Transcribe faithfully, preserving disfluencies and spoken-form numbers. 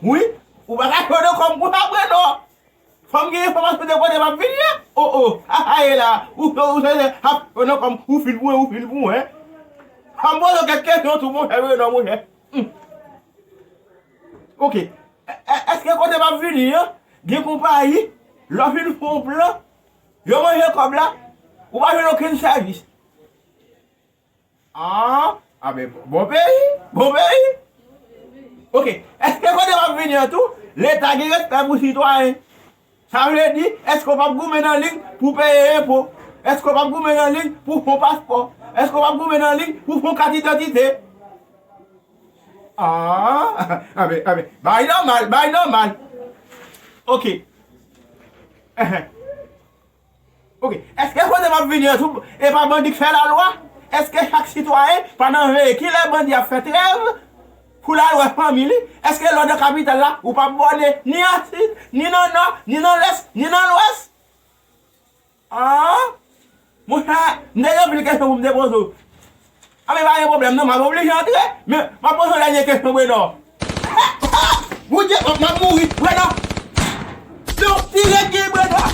Wi, ou pa ka fè nan kòm pou sa, Bredò. Fò m gen enfòmasyon de kote m ap vini an. O, o, a, a, e la. Ou, ou, ou, se, se, ap, nan kòm, ou fin pou mwen, ou fin pou mwen. Fò m poze w kèk kesyon tou, monchè, Bredò, monchè. Hmm. Ok. È-, è-, èske kote m ap vini an, gen konpayi, lè w fin fè yon plan, yo manje kòb la, ou pa jwenn okenn sèvis? Ah, a ben, bon peyi, bon peyi. Ok, èske kote m ap vini an tou, Leta gen respè pou sitwayen? Sa vle di, èske w p ap goumen nan liy pou peye enpo? Èske w p ap goumen nan liy pou fè yon paspò? Èske w p ap goumen nan liy pou fè yon kat idantite? Ah, a ben, a ben, bay nòmal, bay nòmal. Ok. Ok, èske kote m ap vini an tou, e pa bandi k fè lalwa? Èske chak sitwayen pa nan veye kilè bandi ap fè trèv pou l al wè fanmi li? Èske lè w nan kapital la, ou p ap bòne ni nan sid, ni nan nò, ni nan lès, ni nan lwès? Ah, monchè, m te gen anpil kesyon pou m te poze w. A, men pa gen pwoblèm non, m ap oblije antre, men m ap poze yon dènye kesyon, Bredò. Bondye, m ap mouri, Bredò. Se yon ti rèd gen, Bredò.